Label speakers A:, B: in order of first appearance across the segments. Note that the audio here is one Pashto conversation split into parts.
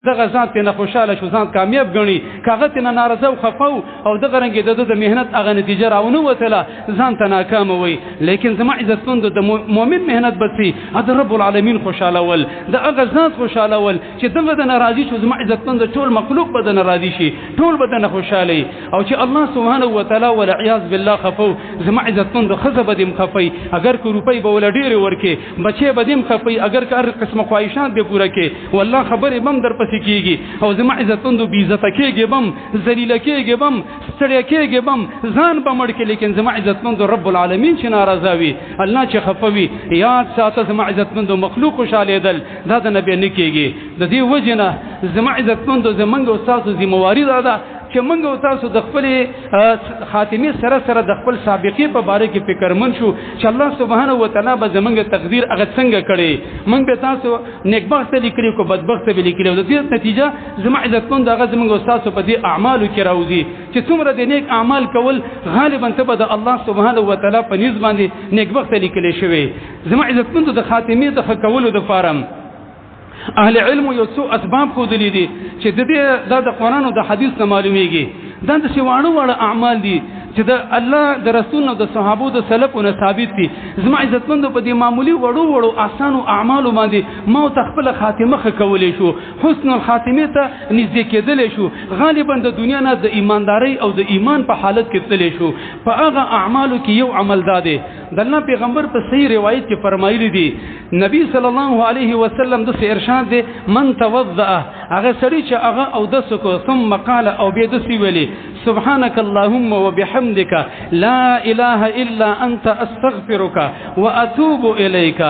A: دغه ذات نه خوشاله شو، ځان کامیاب ګڼي. که هغه ترې نه ناراضه او خفه و او دغه رنګ د ده د محنت هغه نتیجه راونه وتله، ځان ته ناکامه وي. لیکن زما عزتمندو د مؤمن محنت به څه؟ د رب العالمین خوشحالول، د هغه ذات خوشحالول چې دغه د ناراضي شو. زما عزتمندو ټول مخلوق به د ناراضي شي، ټول به د نه خوشحالي. او چې الله سبحانه وتعالی والعیاذ بالله خفو، زما عزتمندو ښځه به دې هم خفه، اګر که روپۍ به وله ډېرې ورکړې، بچی به دې هم خفه، اګر که هر قسمه خواهشات به پوره کړې، والله خبرې به هم درپسې کېږي. او زما عزتمندو بې عزته کېږي به هم، ذلیله کېږي به هم، ستړی کېږي به هم، ځان به مړ کړي. لیکن زما عزتمندو رب العالمین چې ناراضه وي، الله چې خفه وي، یاد ساته زما عزتمندو مخلوق خوشحالېدل دا د نه بیا نه کېږي. د دې وجې نه زما عزتمندو زمونږ او ستاسو ذمهواري دا ده چې موږ او تاسو د خپلې خاتمې سره سره د خپل سابقې په باره کې فکرمن شو چې الله سبحانه وتعالی به زمونږ تقدیر هغه څنګه کړی. موږ به تاسو نیکبخته لیکلي که بدبخته به لیکلي. او د دې نتیجه زما عزتمند هغه زمونږ او ستاسو په دې اعمالو کې راوځي چې څومره د نیک اعمال کول، غالبا ته به د الله سبحانه وتعالی په نیز باندې نیکبخته لیکلی شوی. زما عزتمند د خاتمې د ښه کولو دپاره اهل علم یو څو اسباب ښودلي دي چې د دې دا د قرآن او د حدیث نه معلومیږي. دا داسې واړه واړه اعمال دي چې د الله د رسول او د صحابو د سلفو نه ثابت دي. زما عزتمندو په دې معمولي وړو وړو اسانو اعمالو باندې ما ته خپله خاتمه ښه کولی شو، حسن الخاتمې ته نږدې کېدلی شو، غالبا د دنیا نه د ایماندارۍ او د ایمان په حالت کې تللی شو. په هغه اعمالو کې یو عمل دا دی، د الله پیغمبر په صحیح روایت کې فرمایلی دي، نبی صلی الله علیه وسلم داسې ارشاد دی، من توضأ، هغه سړی چې هغه اودس وکړو، ثم قال او بیا داسې ویلي، سبحانك اللهم وبحمدك لا إله إلا أنت أستغفرك وأتوب إليك.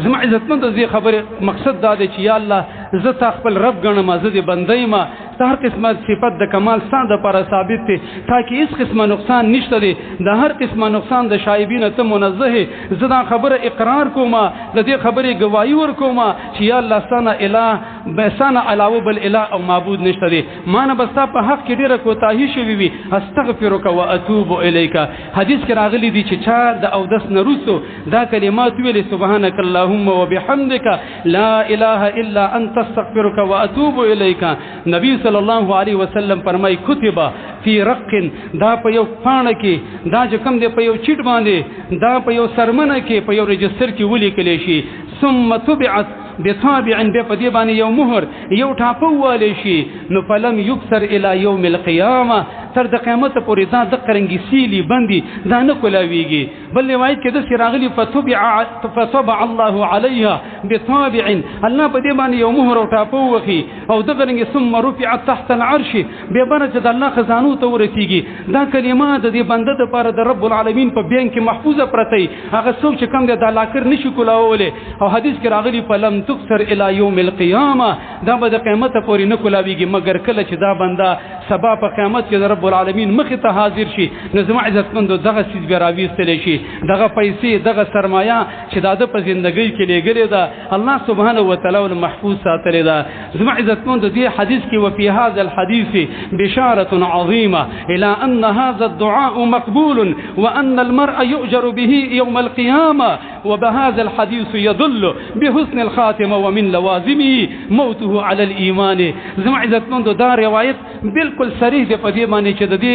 A: زما عزتمند دې خبرې مقصد دا دی چې یا الله زه تا خپل رب ګڼم، زه دې بنده یم، ستا هر قسمه صفت د کمال ستا دپاره ثابت دی، تا کې هیڅ قسمه نقصان نشته دی، د هر قسمه نقصان د شایبې نه ته منزه یې. زه دا خبره اقرار کوم، د دې خبرې ګواهي ورکوم چې یا الله ستا نه اله، ستا نه علاوه بل اله او معبود نشته دی، ما نه به ستا په حق کې ډېره کوتاهي شوې وي، استغفرک واتوب الیک. حدیث کې راغلي دي چې چا د اودس نه وروسته دا کلمات ویلې، سبحانک اللهم وبحمدک لا اله الا انت استغفرک واتوب الیک، نبی صلی الله علیه وسلم فرمای کتب فی رق، دا په یو پاڼه کې، دا چې کوم دی په یو چیټ باندې، دا په یو سرمنه کې، په یو رجستر کې ولیکل شي، ثم طبعت بطابع، بیا په دې باندې یو مهر، یو ټاپه ووالی شي، نو فلم یکسر الی یوم القیامه، تر د قیامت پورې دا دقه رنګې سیلي بندي دا نه کولاویږي. بل روایت کې داسې راغلي، فطبع الله علیها بطابع، الله په دې باندې یو مهر او ټاپه ووهي، او دغه رنګې ثم رفعت تحت العرش، بیا بره چې د الله خزانو ته ورسیږي. دا کلمه د دې بنده دپاره د رب العالمین په بینک کې محفوظه پرته وي، هغه څوک چې کوم دی دا لاکر نشي کولاولی. او حدیث کې راغلي فلم تکسر الی یوم القیامه، دا به د قیامت پورې نه کولاویږي، مګر کله چې دا بنده سبا په قیامت کې د رب العالمین مخې ته حاضر شي، نو زما عزتمندو دغه څیز بیا راویستلی شي، دغه پیسې، دغه سرمایه چې دا ده په زندګۍ کې لېږلې ده، الله سبحانه وتعالی ول محفوظ ساتلې ده. زما عزتمندو دې حدیث کې وفي هذا الحديث بشارة عظيمة إلى أن هذا الدعاء مقبول وأن المرء يؤجر به يوم القيامة، وبهذا الحديث يدل بحسن الخاتمة ومن لوازمه موته على الإيمان. زما عزتمندو دا روایت بالکل صریح دی په دې باندې چې د دې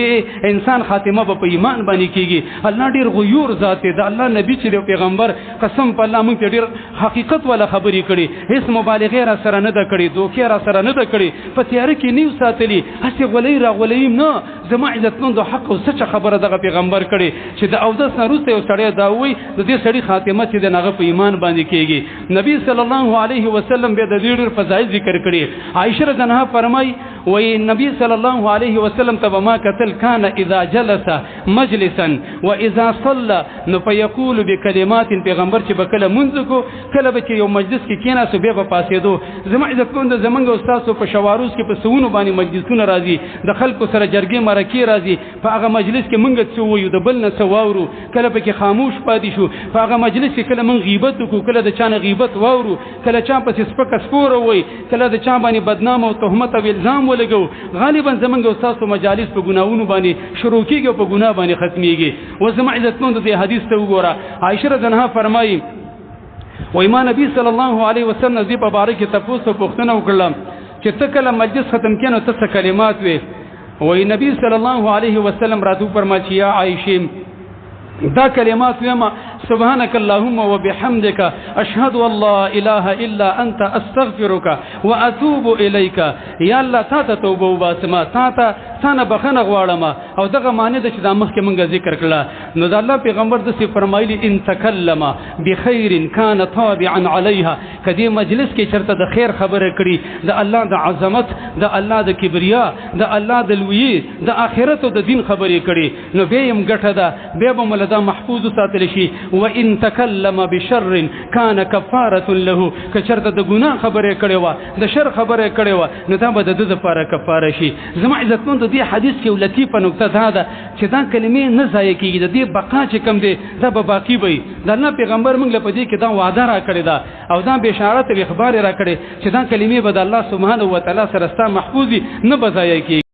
A: انسان خاتمه به په ایمان باندې کیږي. الله ډیر غیور ذات دی، د الله نبی چې دی پیغمبر قسم په الله مونږ ته ډیر حقیقت والا خبرې کړي، هیڅ مبالغه را سره نه ده کړې، دوکې را سره نه ده کړې، په تیاره کې نیو ساتلي، هسې غولۍ را غولۍ نه. زما عزتمندو حق او سچه خبره دغه پیغمبر کړې چې د اودس نه وروسته یو سړی دا وایي د دې سړي خاتمه چې د هغه په ایمان باندې کیږي. نبی صلی الله علیه وسلم بیا د دې ډېر فضایل ذکر کړي. عائشه رضی الله عنها فرمایي وی نبی صلی الله علیه وسلم ته به ما کتل، کان اذا جلس مجلسا واذا صلى، نو فیقول بکلمات، پیغمبر چې به کله مونځ کو، کله به چې یو مجلس کې کېناستو بیا به پاڅېدو. زما عزتمند زمونږ او ستاسو په شواروز کې په سوونو باندې مجلسونه راځي، د خلکو سره جرګې مرکې راځي، په هغه مجلس کې مونږ څه ووایو، د بل نه څه واورو، کله پکې خاموش پاتې شو، په هغه مجلس کې کله مونږ غیبت وکړو، کله د چا نه غیبت واورو، کله چا پسې سپکه سپوره ووایي، کله د چا باندې بدنام او تهمت او الزام ولګو. غالبا زمونږ او ستاسو مجالس په ګناهونو باندې شروع کېږي او په ګناه باندې ختمېږي. اوس زما عزتمند دې حدیث ته وګوره، عائشه رضی الله عنها فرمایي وای ما نبی صلی الله علیه وسلم دې په باره کې تپوس او پوښتنه وکړه چې ته کله مجلس ختم کینو ته څه کلمات وې؟ وای نبی صلی الله علیه وسلم راتو فرمایي چې یا عائشه، دا کلمات ویما: سبحانك اللهم وبحمدك، اشهد ان لا اله الا انت، استغفرك واتوب اليك. یا الله، تا ته توبه وباسم، تا ته ستانه بخنه غواړم. او دغه معنی د چې د مخکې مونږ ذکر کړه. نو د الله پیغمبر د سی فرمایلی: ان تکلم بخير كان طابعا عليها. کدی مجلس کې چرته د خیر خبره کړي، د الله د عظمت، د الله د کبریا، د الله د لوی، د آخرت او د دین خبرې کړي، نو به هم ګټه ده، به به ملدا محفوظ ساتل شي. و ان تکلم بشر كان کفاره له. که چرته د ګناه خبره کړي وا، د شر خبره کړي وا، نو دا به د ده لپاره کفاره شي. زما عزتمند، دې حدیث کې لطیفه نکته دا ده چې دا کلمې نه ضایع کیږي. د دې بقا چې کم دی، دا به باقی وي. د الله پیغمبر موږ له پدې کې دا وعده را کړې ده او دا بشارت او اخبار را کړې چې دا کلمې به د الله سبحانه و تعالی سره ستا محفوظي، نه به ضایع کیږي.